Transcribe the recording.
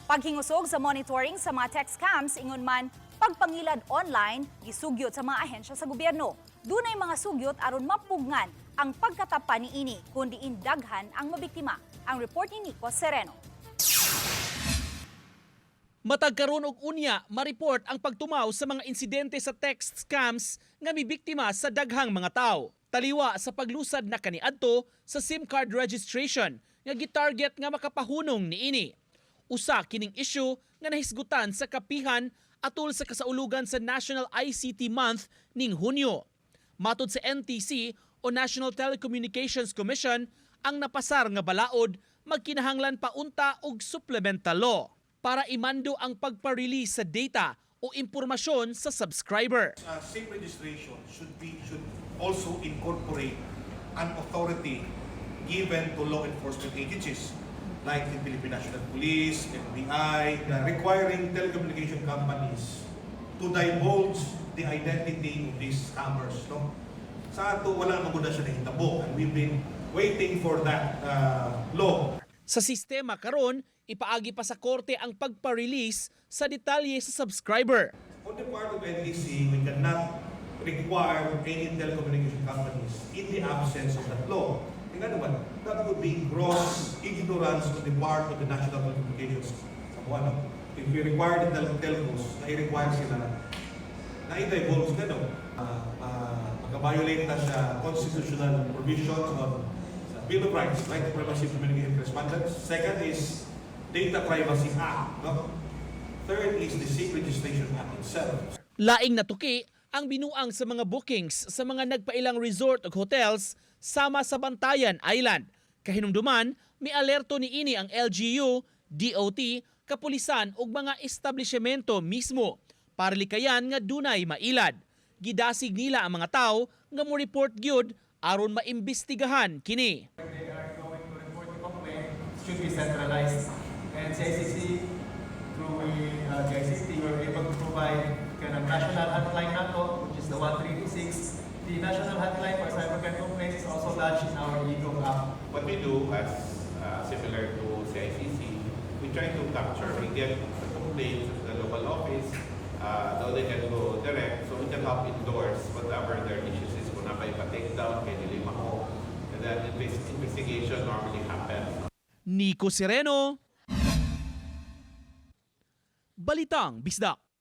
Paghingusog sa monitoring sa mga text scams, ingon man pagpangilad online, gisugyot sa mga ahensya sa gobyerno. Dunay mga sugyot aron mapugngan ang pagkatapa niini kun diin daghan ang mabiktima. Ang report ni Nico Sereno. Matag karon og unya, ma-report ang pagtumaw sa mga insidente sa text scams nga mibiktima sa daghang mga tao. Taliwa sa paglusad na kaniadto sa SIM card registration nga gitarget nga makapahunong niini. Usa kining issue nga nahisgutan sa kapihan atol sa kasaulugan sa National ICT Month ning Hunyo. Matod sa NTC o National Telecommunications Commission, ang napasar nga balaod magkinahanglan pa unta og supplemental law para imando ang pagpa-release sa data o impormasyon sa subscriber. SIM registration should also incorporate an authority given to law enforcement agencies like the Philippine National Police, NBI, requiring telecommunication companies to divulge the identity of these scammers. No? Sa ato, wala naman gud na siya nahitabo and we've been waiting for that law. Sa sistema karon, ipaagi pa sa korte ang pagpa-release sa detalye sa subscriber. On the part of NTC, we cannot require any telecommunication companies in the absence of that law. Nga naman, that would be gross ignorance on the part of the National Telecommunications. Sa ano, if we require the telcos, na i-require sila na i-divulge na, no, maka-violate na siya constitutional provisions on sa Bill of Rights, right to privacy, communication, correspondence. Second is Data Privacy Act, no? Third is the SIM Registration Act itself. Laing natuki ang binuang sa mga bookings sa mga nagpailang resort ug hotels sama sa Bantayan Island. Kahinumduman, mialerto niini ang LGU, DOT, kapulisan ug mga establishmento mismo para likayan nga dunay mailad. Gidasig nila ang mga tao nga mo report gyud aron maimbestigahan kini. When they are going to report the complaint, should be centralized. And CICC, through the ICT, we're able to provide kind of national hotline nato, which is the 1386. The national hotline for cybercrime complaints is also launched in our eGov app. What we do as similar to CICC, we try to capture, we get the complaints at the local office, though they can go direct, so we can help endorse whatever their issues is. Kung naa pa take down, kay dili mao, and then investigation normally happens. Nico Sereno, Balitang Bisdak.